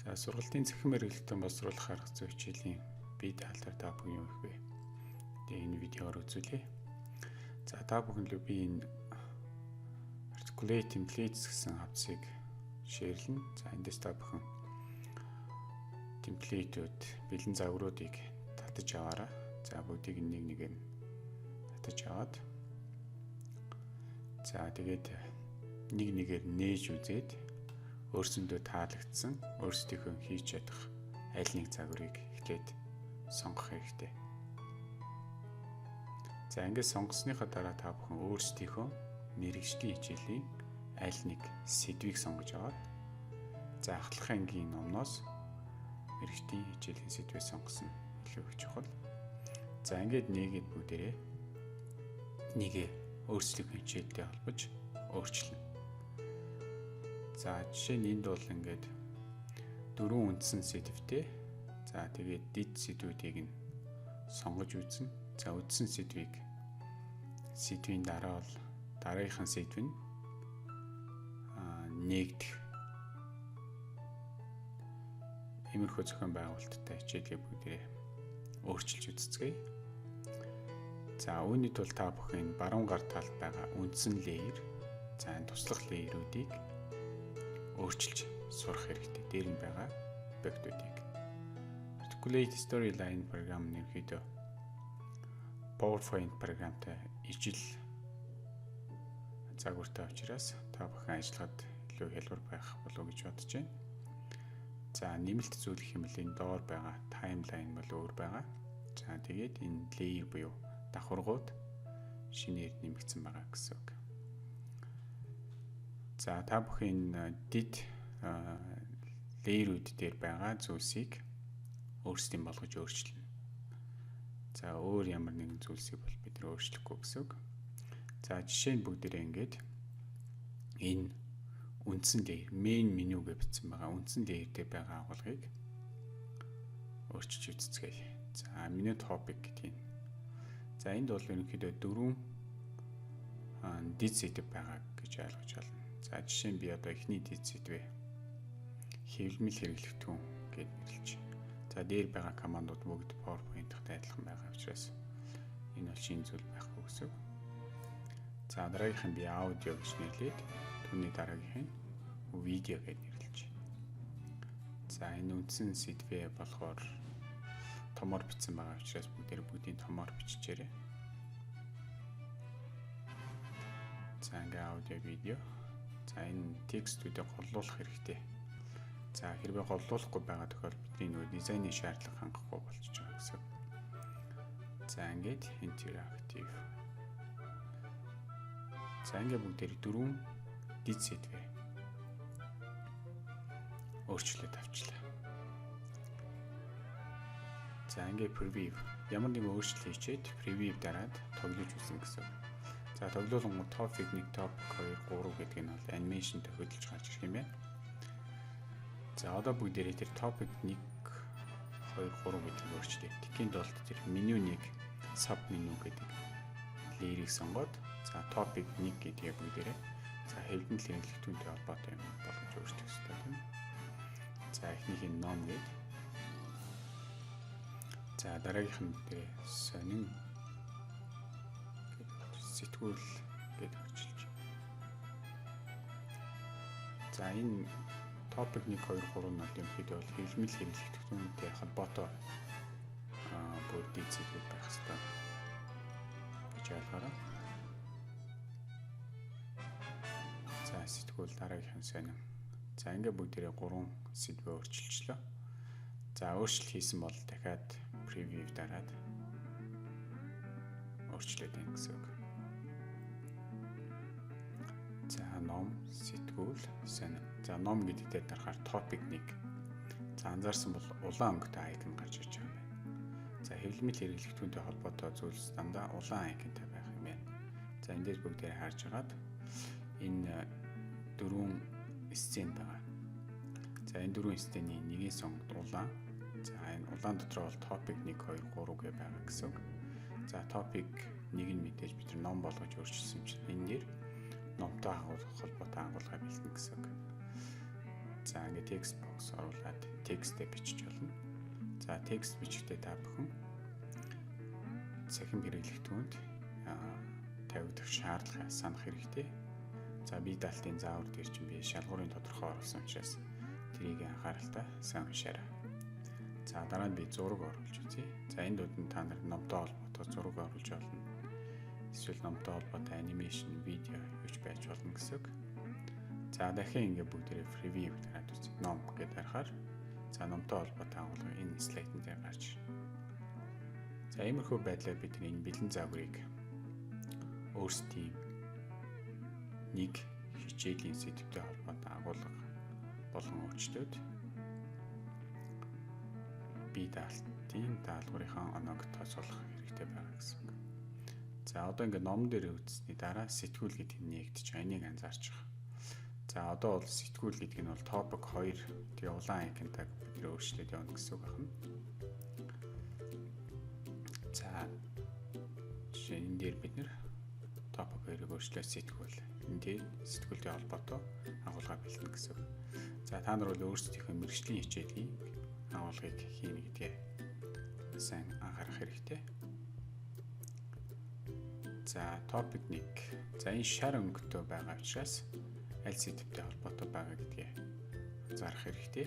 За, сургалтын цахим хэрэглэлтэн боловсруулах арга зүй хичээлийн бие даалгавар та бүхэн юу их вэ? Тэгээ энэ видеоор үзүүлье. За, та бүхэн лөө би энэ Articulate Templates гэсэн хавтсыг share лэнэ. За, эндээс та бүхэн template үүд, бэлэн загваруудыг татаж аваарай. За, бүгдийг нэг нэгээр нь татаж аваад, за, тэгээд нэг нэгээр нээж үзээд өөрсөндөө таалагдсан, өөрсдийнхөө хийж чадах аль нэг загварыг эхлээд сонгох хэрэгтэй. За, ингээд сонгосныхаа дараа та бүхэн өөрсдийнхөө мэргэжлийн хичээлийн аль нэг сэдвийг сонгож аваад, за, ахлах ангийн номноос мэргэжлийн хичээлийн сэдвээ сонгосон илүү их чухал. За, ингээд нээгээд бүгдээрээ нэгэ өөрсдийнхөө хичээлтэй холбож өөрчилнө. За, жишээ нь энд бол ингээд дөрвөн үндсэн сэдвтэй. За, тэгээд дэд сэдвүүдийг нь сонгож үзнэ. За, үндсэн сэдвийг сэдвийн дараа бол дараагийнхын сэдв нь нээгдэх иймэрхүү зохион байгуулалттай хичээлээ бүгдээ өөрчилж үзцгээе. За, үүний тулд та бүхэн баруун гар талд байгаа үндсэн layer, за, энэ туслах layer үүдийг өөрчилж сурах хэрэгтэй. Дээр нь байгаа эффектүүдийг. Articulate Storyline програм нь ерөнхийдөө PowerPoint програмтай ижил загвартай учраас та бүхэн ажиллахад илүү хялбар байх болов уу гэж бодож байна. За, нэмэлт зүйл гэх юм бол энэ доор байгаа timeline бол өөр байгаа. За, тэгээд энэ layer буюу давхаргууд шинээр нэмэгдсэн байгаа гэсэн үг. За, та бүхэн дэд layer үүд дээр байгаа зүйлсийг өөрсдийн болгож өөрчилнө. За, өөр ямар нэгэн зүйлсийг бол бид нар өөрчлөхгүй гэсэн үг. За, жишээ нь бүгдээрээ ингээд энэ үндсэн layer, main menu гэж бичсэн байгаа үндсэн layer дээр байгаа агуулгыг өөрчилж үзцгээе. За, menu topic гэдэг нь. За, энд бол ерөнхийдөө дөрвөн дэд сэдэв байгаа гэж ойлгож байна. За, жишээ нь би одоо эхний дэд сэдвээ хэвлэмэл хэрэглэгдэхүүн гээд нэрлэж. За, дээр байгаа командууд бүгд PowerPoint-тай адилхан байгаа учраас энэ бол шинэ зүйл байхгүй гэсэн үг. За, дараагийнх нь би аудио гэж нэрлээд, түүний дараагийнх нь видео гэж нэрлэж. За, энэ үндсэн сэдвээ болохоор томоор бичсэн байгаа учраас бүгдээр бүгдийн томоор биччихээрэй. За, ингээ аудио, видео. За, энэ текстүүдийг голлуулах хэрэгтэй. За, хэрвээ голлуулахгүй байгаа тохиолдолд бидний нөгөө дизайны шаардлага хангахгүй болчихж байгаа гэсэн. За, ингээд interactive. За, ингээд бүгдээр дөрвөн дэд сэдвээ өөрчлөлт авчлаа. За, ингээд preview, ямар нэгэн өөрчлөлт хийчээд preview дараад тоглож үзнэ гэсэн. За, тоглоулангууд topic 1, topic 2, 3 гэдэг нь бол animation тохиолдолж гарч ирэх юм байна. За, одоо бүгдээрээ тэр topic 1, 2, 3 гэдгийг өөрчлөе. Тэгэхийн тулд тэр меню 1, sub menu гэдэг layer ийг сонгоод, за, topic 1 гэдгээ бүгдээрээ, за, хэвлэмэл хэрэглэгдэхүүнтэй холбоотой юм болгож өөрчлөх хэрэгтэй, тийм ээ. За, эхнийх нь ном гээд, за, дараагийнх нь бүгдээрээ сонин сэтгүүл гээд өөрчилж. За, энэ topic 1, 2, 3 нь ерөнхийдөө бол хэвлэмэл хэрэглэгдэхүүнтэй холбоотой бүр дэд сэдвүүд байх хэрэгтэй гэж ойлгоорой. За, сэтгүүл, дараагийнх нь сонин. За, ингээ бүгдээрээ гурван сэдвээ өөрчилчлөө. За, өөрчлөлт хийсэн бол дахиад preview дараад өөрчлөөд байна гэсэн үг. За, ном, сэтгүүл, сонин. За, ном гэдэг дээр дарахаар topic 1. За, анзаарсан бол улаан өнгөтэй icon гарч ирж байгаа юм байна. За, хэвлэмэл хэрэглэгдэхүүнтэй холбоотой зүйлс дандаа улаан icon тай байх юм байна. За, энэ дээр бүгдээр харж агаад энэ дөрвөн сцен байгаа. За, энэ дөрвөн сцений нэгийг сонгоод улаан. За, энэ улаан дотор бол topic 1, 2, 3 гэж байгаа гэсэн үг. За, topic 1 нь мэдээж бид нар ном болгож өөрчилсөн юм чинь энэ дээр номтой холбоотой агуулга бэлдэнэ гэсэн үг. За, ингээд text box оруулаад текстээ бичиж болно. За, текст бичихдээ та бүхэн цахим хэрэглэгдэхүүнд тавигдах шаардлага санах хэрэгтэй. За, бие даалтын заавар дээр чинь би шалгуурын тодорхой оруулсан учраас тэрийг анхааралтай сайн уншаарай. За, дараа нь би зураг оруулж үзье. За, энэ дунд нь та нар номтой холбоотой зураг оруулж болно. Эсвэл номтой холбоотой animation, видео юу ч байж болно гэсэн үг. За, дахин ингээ бүгдээрээ preview дараад үзье. Ном гэдээ дарахаар за номтой холбоотой агуулга энэ слайдн дээр гарч ирнэ. За, иймэрхүү байдлаар бид энэ бэлэн загварыг өөрсдийн нэг хичээлийн сэдэвтэй холбоотой агуулга болон өөрчлөөд бие даалтын даалгаврынхаа оноог тооцоолох хэрэгтэй байгаа гэсэн үг. За, одоо ингээд ном дээр үзсний дараа сэтгүүл гэдэг нь нээгдэж байгаа. Энийг анзаарч байгаа. За, одоо бол сэтгүүл гэдэг нь бол topic 2, тэгээ улаан icon-тай бид нэр өөрчлөөд явна гэсэн үг байна. За, жишээ энэ дээр бид нэр topic 2-ыг өөрчлөөд сэтгүүл. Энэ дээр сэтгүүлтэй холбоотой агуулга бэлтэнэ гэсэн үг. За, та нар бол өөрсдийнхөө мэргэжлийн хичээлийн агуулгыг хийнэ гэдгээ сайн анхаарах хэрэгтэй. За, topic 1. За, энэ шар өнгөтэй байгаа учраас аль сэдэвтэй холбоотой байгаа гэдгээ анзаарах хэрэгтэй.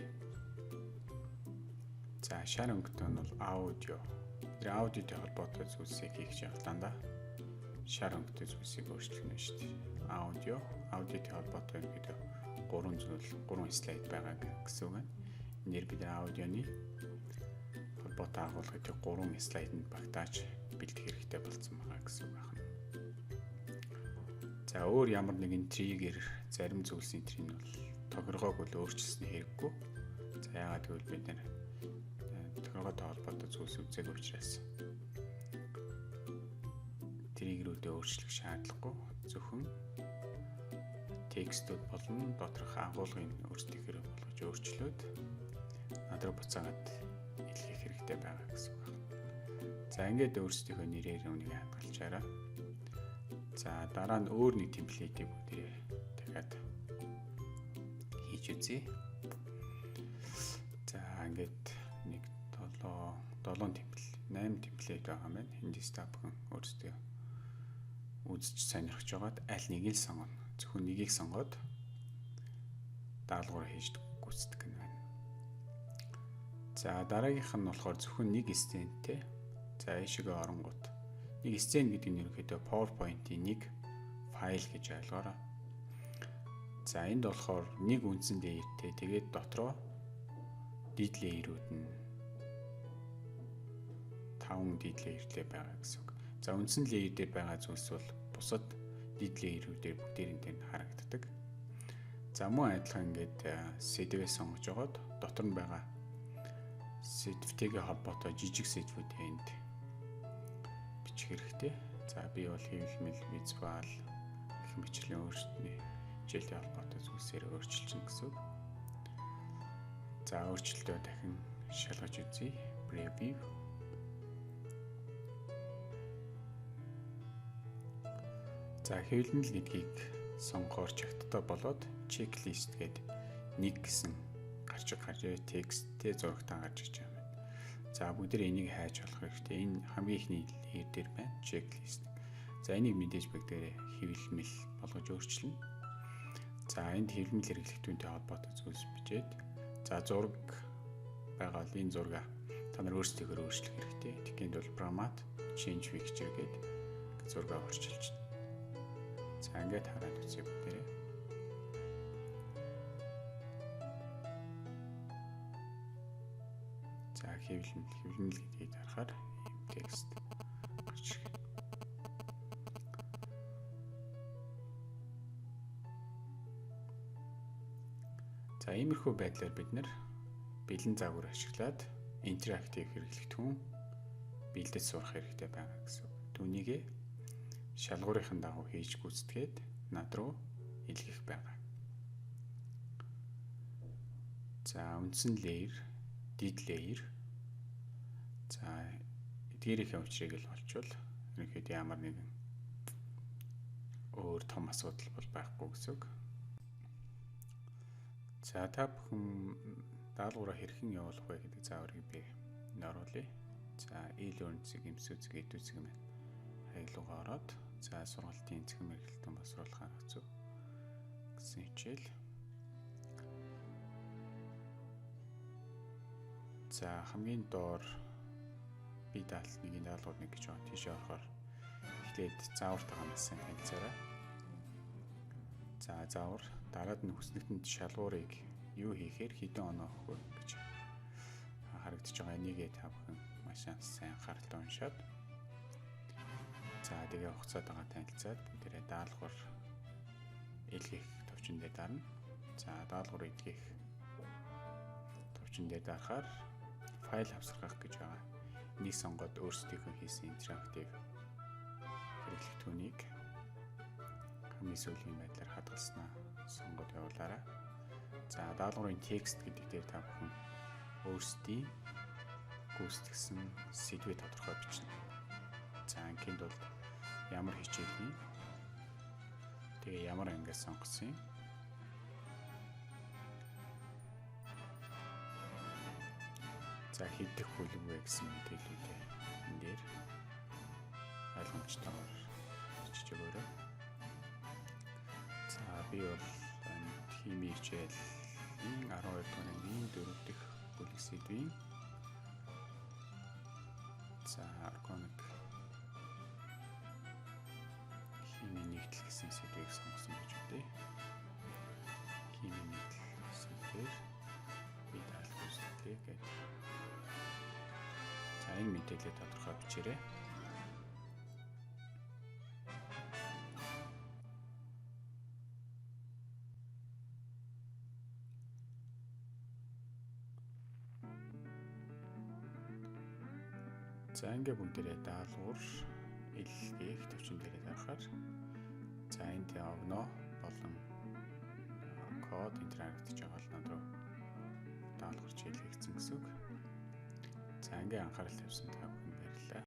За, шар өнгөтэй нь бол аудио. Тэр аудиотой холбоотой зүйлсийг хийх явдал дандаа шар өнгөтэй зүйлсийг өөрчлөх нь шүү дээ. Аудио, аудиотой холбоотой ерөнхийдөө 3 зүйл, 3 слайд байгаа гэсэн үг байна. Энэ дээр бид аудионы холбоотой агуулгыг 3 слайданд багтааж бэлдэх хэрэгтэй болсон байгаа гэсэн үг байна. За, өөр ямар нэгэн trigger зарим зүйлсийн трийг нь бол тохиргоог бол өөрчилсөн хэрэггүй. За, яагаад гэвэл бид нэр тохиргоотой холбоотой зүйлс үзээгүй учраас trigger үүдээ өөрчлөх шаардлагагүй. Зөвхөн текстүүд болон доторх агуулгыг өөрсдийнхөө болгож өөрчлөөд над руу буцаагаад илгээх хэрэгтэй байгаа гэсэн үг байна. За, ингээд өөрсдийнхөө нэрээр үнийг хадгалчаарай. За, дараа нь өөр нэг template ийг бүгдээ дахиад хийж үзье. За, ингээд нэг 7 7 template, 8 template байгаа юм байна. Эндээс та бүхэн өөрсдөө үзэж сонирхож байгаад аль нэгийг сонгоно. Зөвхөн нэгийг сонгоод даалгавар хийж гүйцэтгэх нь байна. За, дараагийнх нь болохоор зөвхөн нэг сцентэй. За, ийшээгээ оронгууд нэг сцен гэдэг нь ерөнхийдөө PowerPoint-ийн нэг файл гэж ойлгоорой. За, энд болохоор нэг үндсэн layer тэй, тэгээд дотроо дид layer үүд нь 5 дид layer тэй байгаа гэсэн үг. За, үндсэн layer дээр байгаа зүйлс бол бусад дид layer үүдээр бүгдээрийн дээр харагддаг. За, мөн адилхан ингээд сэдвээ сонгож жогоод дотор нь байгаа сэдвтэйгээ холбоотой жижиг сэдвүүдээ энд бичих хэрэгтэй. За, би бол хэвлэмэл, visual гэх мэтчлийн өөрсдний хичээлтэй холбоотой зүйлсээр өөрчилчихнэ гэсэн үг. За, өөрчлөлтөө дахин шалгаж үзье. Preview. За, хэвлэмэл гэдгийг сонгохоор чагттай болоод checklist гээд нэг гэсэн гарч тексттэй зурагтаа гарч иж байгаа юм байна. За, бүгд энийг хайж олох хэрэгтэй. Энэ хамгийн эхний layer дээр байна. Checklist. За, энийг мэдээж бүгдээрээ хэвлэмэл болгож өөрчилнө. За, энд хэвлэмэл хэрэглэгдэхүүнтэй холбоотой зүйлс бичээд, за зураг байгаа бол энэ зураг та нар өөрсдийнхөө өөрчлөх хэрэгтэй. Тэгэхэд бол format change picture гэдэг зураг өөрчилж байна. За, ингээд хараад үзье бүгдээрээ. За, хэвлэмэл гэдгийг дарахаар ийм текст гарч ирэх. За, иймэрхүү байдлаар бид нэр бэлэн загвар ашиглаад интерактив хэрэглэгдэхүүн бэлдэж сурах хэрэгтэй байгаа гэсэн үг. Түүнийгээ шалгуурынхын дагуу хийж гүйцэтгээд над руу илгээх байгаа. За, үндсэн layer, дид layer. За, эдгээрийнхээ учрыг л олчвол ерөнхийдөө ямар нэгэн өөр том асуудал бол байхгүй гэсэн үг. За, та бүхэн даалгавраа хэрхэн явуулах вэ гэдэг зааврыг би энд оруулъя. За, e-learn цэг эмсүү цэг edu цэг мн хаяг руугаа ороод, за, сургалтын цэхэн мэргэлтэн боловсруулах арга зүй гэсэн хичээл. За, хамгийн доор би даалт нэгийн даалгавар 1 гэж байгаа. Тийшээ орохоор эхлээд заавартайгаа маш сайн танилцаарай. За, заавар дараад нь хүснэгтэнд шалгуурыг юу хийхээр хэдэн оноо өгөх вэ гэж харагдаж байгаа. Энийгээ та бүхэн маш сайн анхааралтай уншаад, за, тэгээ хугацаатайгаа танилцаад бүгдээрээ даалгавар илгээх товчон дээр дарна. За, даалгавар илгээх товчон дээр дарахаар файл хавсаргах гэж байгаа. Энийг сонгоод өөрсдийнхөө хийсэн интерактив хэрэглэгдэхүүнийг хамгийн сүүлийн байдлаар хадгалснаа сонгоод явуулаарай. За, даалгаврын текст гэдэг дээр та бүхэн өөрсдийн гүйцэтгсэн сэдвээ тодорхой бичнэ. За, ангийн тулд ямар хичээлийн, тэгээ ямар ангиас сонгосон юм. За, хэдэх бүлэг вэ гэсэн мэдээллүүдээ энэ дээр ойлгомжтойгоор бичиж өгөөрэй. За, би бол хими хичээлийн 12 дугаар ангийн 4 дэх бүлэг сэдвийн, за, органик хими нэгдэл гэсэн сэдвийг сонгосон гэж үзье. Хими нэгдэл сэдвээр би даалгавар гүйцэтгэлээ гэдэг. За, энэ мэдээлэлээ тодорхой бичээрэй. За, ингээ бүгдээрээ даалгавар илгээх төвчин дээрээ дарахаар, за, энд огноо болон код энэ харагдаж байгаа л над руу даалгавар илгээгдсэн гэсэн үг. За, ингээ анхаарал тавьсан та бүхэндээ